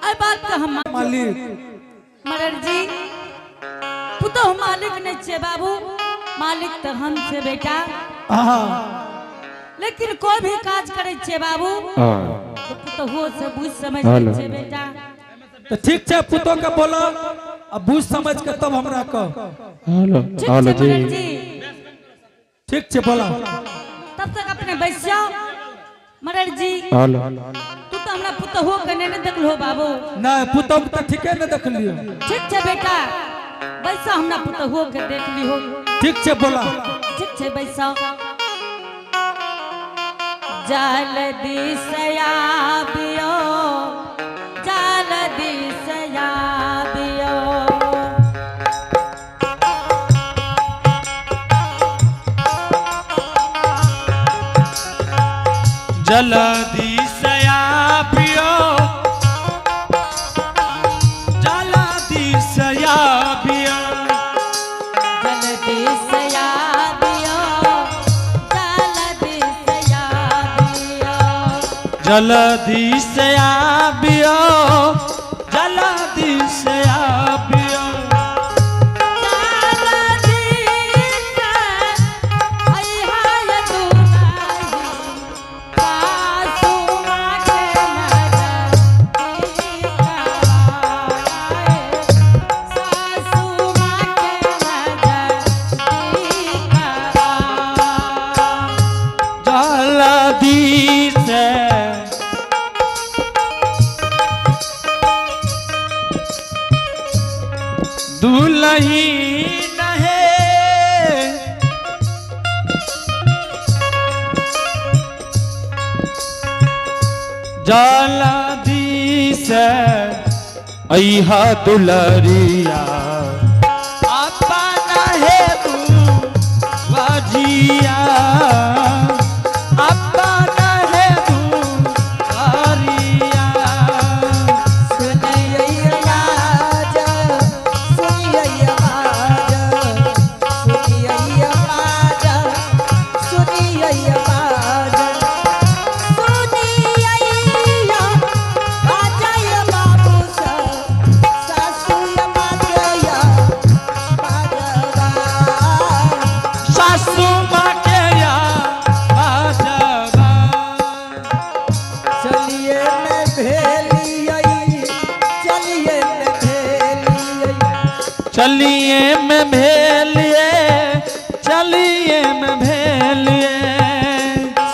अय बात के हम मालिक। मरर जी, पुतोह मालिक नहीं छे बाबू, मालिक तो हम छे बेटा। हाँ। लेकिन कोई भी काज करे छे बाबू तो पुतोहो से बुझ समझ के छे बेटा। तो ठीक छे, पुतोह के बोला अब बुझ समझ के तब हमरा कह। हेलो। ठीक हेलो। छे जी। मरर जी। ठीक छे, बोला। तब तक अपने बैस जाओ मरर जी। हेलो। तू तो हमरा पुतोहो के नहीं देखलो बाबू। नहीं, पुतोह के तो ठीके नहीं देखलियो। ठीक छे बेटा, बैसा, हमरा पुतोहो के देख लिहो। ठीक छे, बोला। ठीक छे, बैसा। जल्दी से आबियो, जल्दी से आबियो। जल्दी से आबियो, जल्दी से आबियो। जल्दी से आबियो, जल्दी से आबियो। जल्दी से आबियो, जल्दी से आबियो। जल्दी से अइहा दुलाही, सासु माँ के नजदीक आए, सासु माँ के नजदीक आए। जल्दी से दुलही नहे, जल्दी से अइहा दुलरिया, अपना हे बाजिया, अपना हे दुआरिया। सुनियै बाजा, सुनियै बाजा, सुनियै बाजा, सुनियै बाजा। सुनियै बाजय बाबू सासु मातया बाजवा। सासू माँ के या बाजवा। चलिए में भेलियै, चलिए में भेलियै। चलिए में भेलिए, चलिए में भेलिए।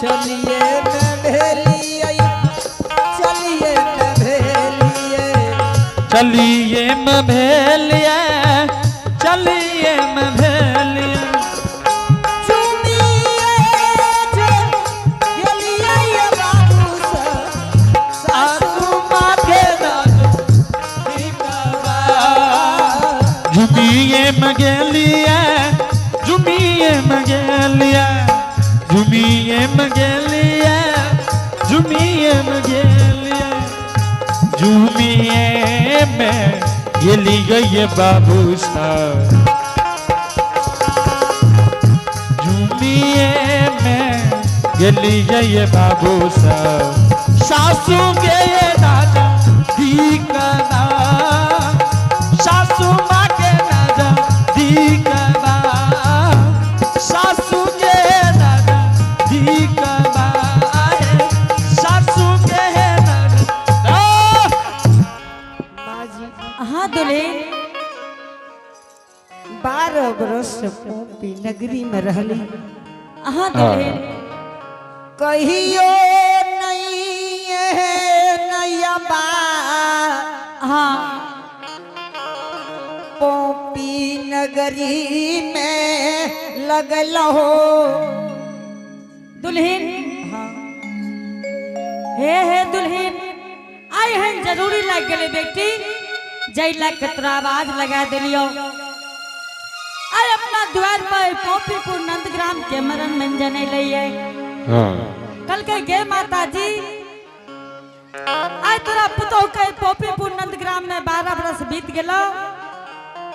चलिए में भेलियै, चलिए में भेलियै। चलिए में भेलिए, चलिए में भेलिए। चुमिए जे गेलियै बाबू सासु सासू माँ के झुमिए में गेलिए, झुमिए में गेलिए, झुमिए में गेलिए, झुमिए में गेलिए, झुमिए में गेलिए बाबू साहब, झुमिए में गेलिए बाबू साहब, सासू के राजा दीकना, सासू माँ के राजा दीकना, सासू के राजा दीकना, सासू के राजा। माँ जी। हाँ दुल्हन। 12 बरस पोपी नगरी में रहली। हाँ दुल्हन। कहियो नहीं है नैया बा पोपी नगरी में लगल हो। दुल्हन। हाँ। हे हे दुल्हन, आई हन जरूरी लग गेले बेटी, जै लग के तोरा आवाज लगा दिलियो। आई अपना द्वार पर पोपीपुर नंदग्राम के मरण मंजन लइए। कल के गे माता जी, आई तोरा पुतोह के पोपीपुर नंदग्राम में 12 बरस बीत गेलो,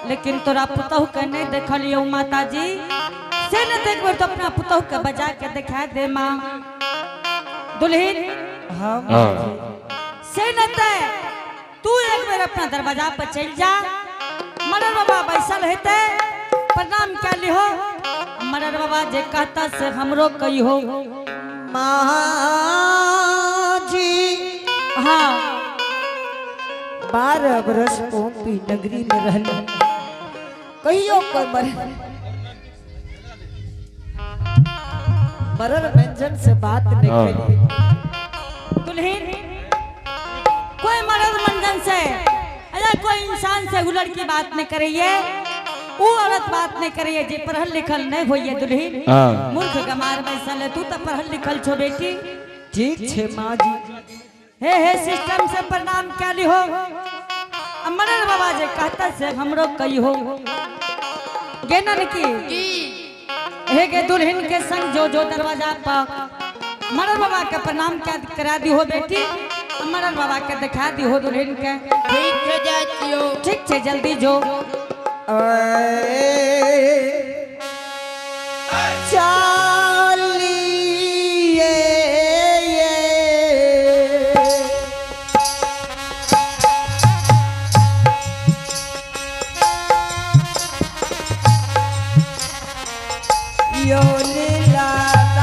लेकिन तोरा पुतोह के नहीं देखलियो माता जी। से न देखबो तो अपना पुतोह के बजा के दिखा दे माँ। दुल्हन। हाँ। से न ते तू बेर अपना दरवाजा पर चल जा। मरर बाबा बैसल हेते, प्रणाम कर लिहो। मरर बाबा जे कहता से हमरो कहियो। माँ जी हाँ 12 बरस पोपी नगरी में रहली, कहियो कोई मर मरर व्यंजन से बात नहीं करी। दुल्हन कोई मर्द मंजन से अरे कोई इंसान से उ लड़की बात नहीं करिए, उ औरत बात नहीं करिए जे पढ़ल लिखल नहीं होइए दुल्हन। हाँ। मूर्ख गमार बैसल है, तू तो पढ़ल लिखल छो बेटी। ठीक छे माँ जी। हे हे सिस्टम से प्रणाम क्या लिहो। मरर बाबा जे कहता से हमरो कहियो। गे ननकी हे गे दुल्हन के संग जो जो दरवाजा पर मरर बाबा के प्रणाम क्या करा दी हो बेटी, मरर बाबा के दिखा दी हो दुल्हन के। ठीक छै, जाइ छियौ। ठीक छे जल्दी जो। चालिए यो लीलाधारी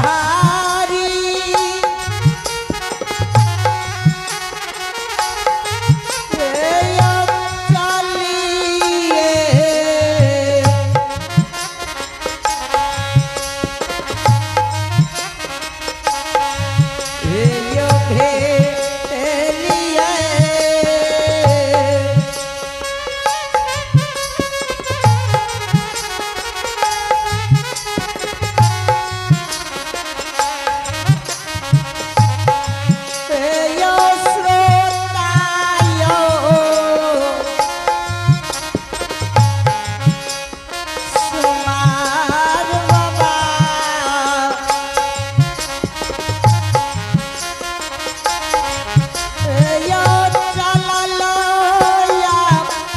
यो चालिए यो भेलिए यो श्रोतायो सुमार बाबा यो चललो या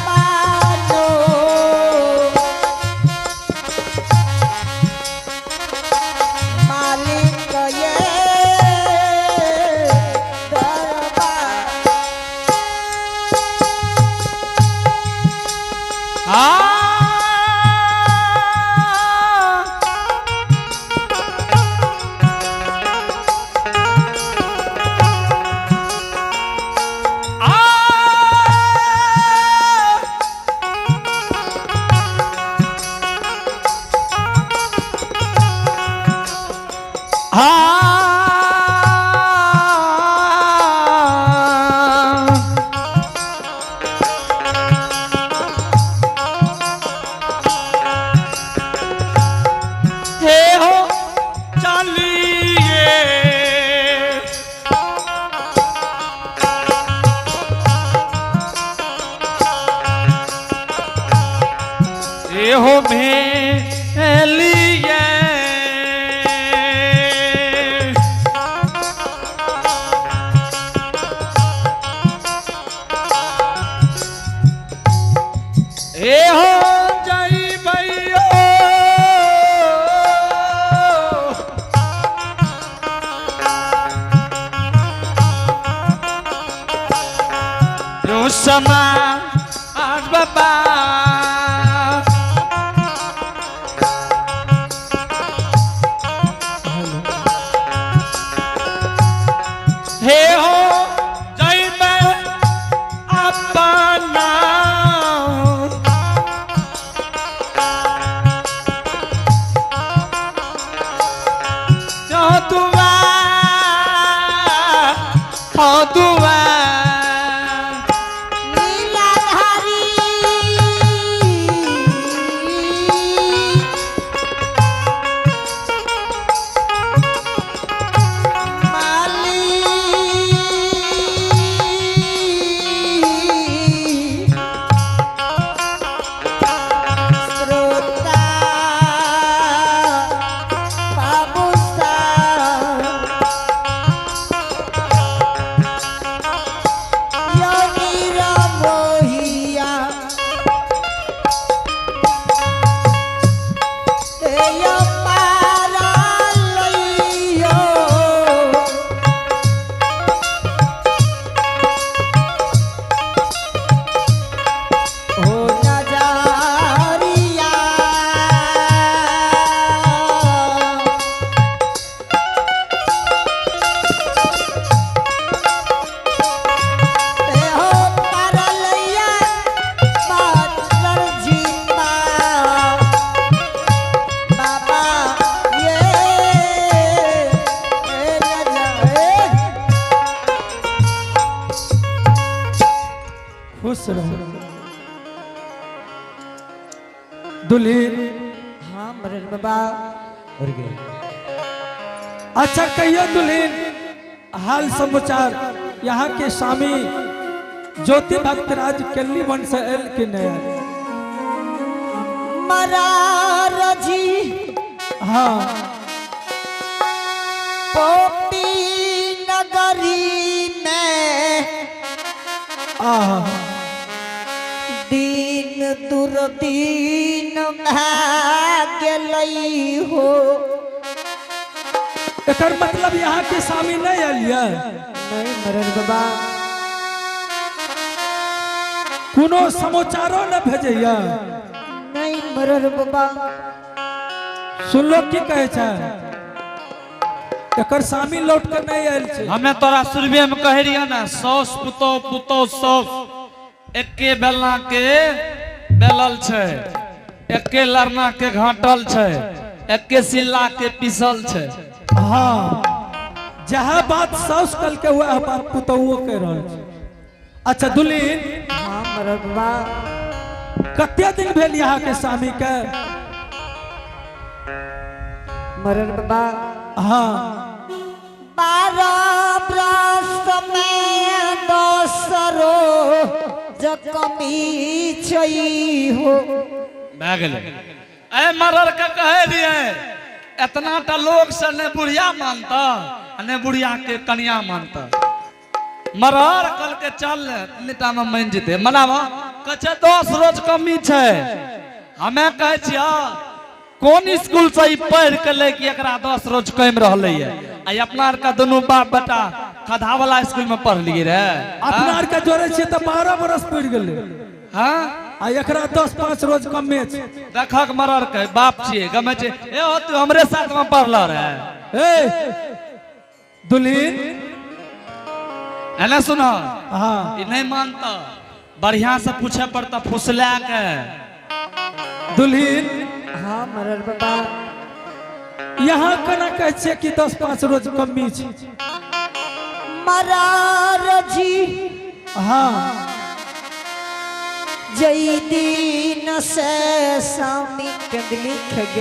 पानो मालिक ये दरबार। आ हे हो चलिए हे हो भेलिए हे हो जई भैयो जो समा आज बाबा हे हो जय मैं अपना जो दुआ हो दुआ लीलाधारी माली श्रोता बाबूसा खुश रहो। दुल्हीन। हाँ मरर बाबा। अच्छा कहियो दुल्हीन, हाल समाचार, यहाँ के स्वामी ज्योति भक्तराज केली वन से एल कि नहीं आयल? मरार जी, हाँ। पोपी नगरी में आहा। दिन दुर्दिन भए गेलै हो। एकर मतलब यहाँ के स्वामी नहीं आयल ये? नहीं मरर बाबा। कोनो समाचारो न भेजैया? नहीं मरर बाबा। सुनलो की कहै छै? एकर स्वामी लौट के नहीं आयल छै। हमे तोरा शुरुए में कह रहियै ने, सौस पुतोह, पुतोह सौस, एके बेलना के बेलल छै, एके लड़ना के घाटल छै, एके सिल्ला के पिसल छै। हाँ, जहाँ बात साउस कल के वह बात पुतहुओ कह रहल छै। अच्छा दुल्हीन। हाँ मरर बाबा। कते दिन भेल यहाँ के स्वामी के? मरर बाबा, हाँ। 12 बरस में दोसरो जकमी छै हो। भए गेलै। ए मरर के कहे रहियै, एतना टा लोग से ने बुढ़िया मानता आ ने बुढ़िया के कनिया मानता। मरर कल के चल निटा में मान जेतै, मनावा कहै छै 10 रोज कमी छै। हमे कहै छियै कोन स्कूल से ई पढ़ के ले कि एकरा 10 रोज कम रहलै ये? आ ई अपना आर के दुनू बाप बेटा खधा वाला स्कूल में पढ़लियै रे। अपना आर के जोड़े छियै तऽ 12 बरस पुरि गेलै। हाँ। आ एकरा 10-5 रोज कमे छै। देखक मरर के बाप छियै, गमे छै। ए हो, तू हमरे साथ में पढ़ल रहे। ए दुल्हीन। एने सुन। हाँ। ई नहीं मानता, बढ़िया से पूछे पड़ता फुसला के। दुल्हीन। हाँ मरर बाबा। यहाँ केना कहै छियै कि 10-5 रोज कमी छै? मरार जी, हाँ। जई दिन से स्वामी कंदली खगल।